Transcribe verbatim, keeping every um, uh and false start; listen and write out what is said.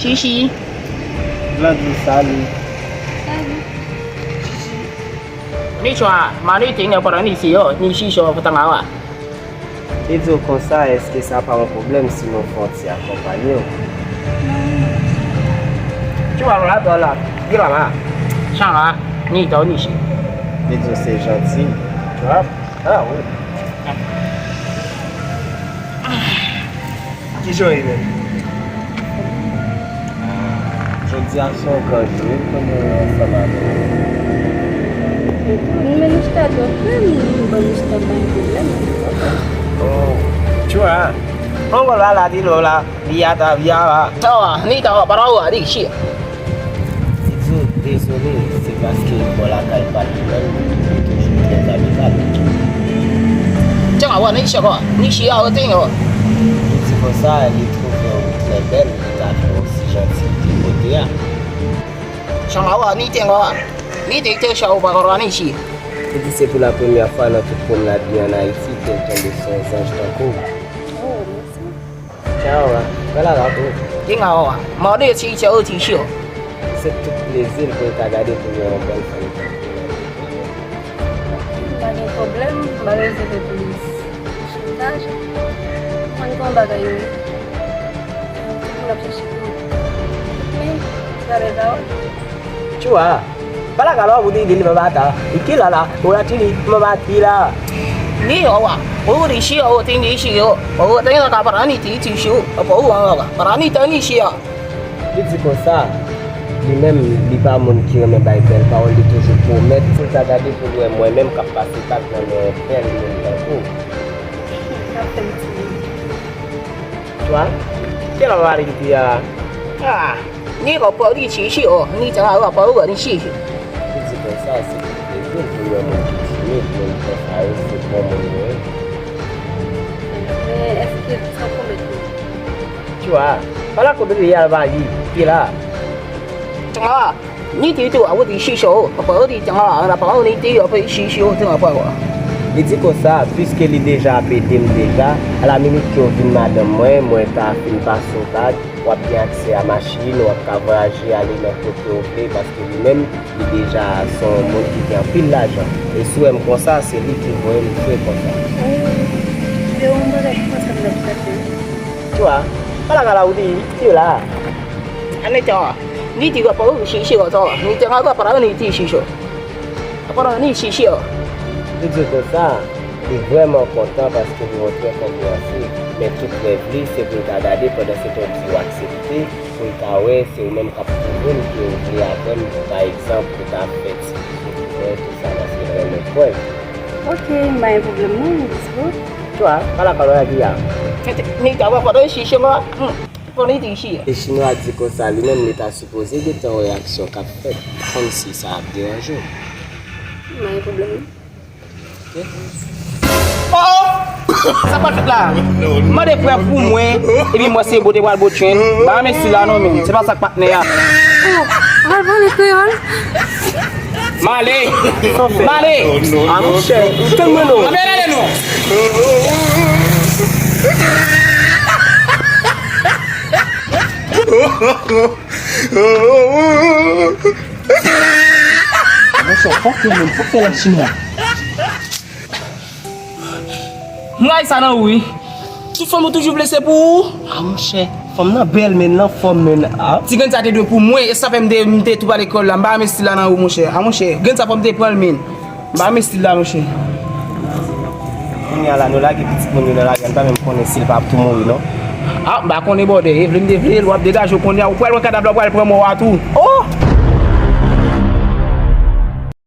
Chichi. Blan di sali. Sali. Chichi. Ni chwa, mani ting e pran ni si yo, ni chicho tangawa. Li di w konsa, èske sa pa yon pwoblèm si nou fè yon ti akonpanye w? Chwa la, dò la, gila ma. Changa, ni to ni chi. Li di w se janti. Chwa, ah wi. Kijan w ye menm? Jodi a se yon gran jou wi pou nou ansanm avè w. Mwen menm chita dòk menm, mwen menm chita bay pwoblèm. Oh, tu vois. An wè la la di lò la, via ta via la. Tawa, ni tawa, para wa, di chi. Li di w dezole, se paske bò lakay pa l li menm, li toujou trè amical. Tchè, a wè, ni chè kwa, ni chi a, o ting, o. Li di konsa, li twouve w trè bèl, li ta fè w si janti de kote a. Chan a wè, ni ting, o. Ni ting, te chè, o, pa kò, ni chi. Li di se pou la premyè fwa nan tout pwomnad li ann Ayiti ke l tonbe sou yon zanj tankou w. Oh, mèsi. Tchawa, bèl ala tou. King awa, mande si se ou ti cho. Se tout plezi l pou l ta gade pou l wè yon bèl fanm tankou w. M pa gen pwoblèm, m pa bezwen fè plis chantaj. Mwen gen yon bagay wi. Tout moun ap chèche pou mwen. Men, se pa bèl pawòl. Tchawa. Pala ka lò, ou di, di li mwen bata. Iki la la, ou la ti li, mwen bati la. Ni yo wa, ou di chi yo, ou ti ni chi yo. Ou ti ni ka para ni ti ti chi yo. Apa ou wa wa, para ni ta ni chi yo. Li di konsa, li menm, li pa moun ki renmen bay bèl pawòl, li toujou pwomèt. Si l ta gade pou l wè mwen menm k ap pase tag nan men yon bèl moun tankou w. Sa fè m ti. Twa, kè la w ale depi a? Ah, ni ko po di chi chi o, ni ta wa po wa ni chi chi. Li di konsa, se pou plezi l pou yon moun ki timid, moun ki fè sa yo, se bon moun yo ye. Men èske sa pwomèt nou? Twa, pa la kote li al va yi, ki la. Twa. Ni ti tou, a ou di chi cho, apa ou di tanga, an apa ou ni ti, apa chi cho, tanga apa wa. Li di konsa, piske li deja ap ede m deja, a la minit ke w vin madanm mwen, mwen ta fin pase w tag, w ap gen aksè a machin, w ap ka vwayaje ale nan kote w vle, paske li menm, li deja se yon moun ki gen anpil lajan. E si w wè m konsa, se li ki voye m fè konsa. Oh, se yon bagay konsa m ap pase. Twa, pa la ka la ou di, ki la. Aneta, ni ti apa ou chi chi o to, ni ti apa para ni ti chi cho. Apa ni chi chi o. Li di konsa, li vrèman kontan paske li montre konpreyansyon, men tout rèv li se pou l ta gade pandan se tan di w aksepte pou l ta wè se ou menm k ap pwouve l ke ou vle avè m, pa egzanp, ou ta fè ti sou koulè, tout sa, paske l renmen kwè. Ok, m pa gen pwoblèm non, m dispo. Twa, pa la ka la ou di a. Ni ta apa para chi chi o. Pou li di chi. E chinwa di konsa, li menm li ta sipoze gentan yon reyaksyon k ap fèt, kòmsi sa ap deranje w. M pa gen pwoblèm non. Ok. Oh! Sa pa fèt la. M mande prèv pou mwen, epi mwen se bote pral botren. Ba men stil la non men, se pa sa k patnè a. Oh, al pale kreyòl. Male! Male! A monchè, tann mwen non. Male, ale non. Monchè, fòk yo menm, fòk fè la chimè. M rayi sa nan ou wi. Tout fanm ou toujou vle se pou ou. A monchè, fanm nan bèl men, l anfòm men. A. Ti grenn sa te dwe pou mwen, e sa fè m te, m te tou pa lekòl la. M pa renmen stil la nan ou monchè. A monchè, grenn sa fò m te pran l men. M pa renmen stil la monchè. Kounye a la, nou lage pitit moun yo nan lari a, n pa menm konnen si l pa ap tou mouri non. A, m pa konnen bòdè, e vle m te vle l, w ap degaje w kounye a, ou pral wè kadav la, w pral pran mò a tou. Oh!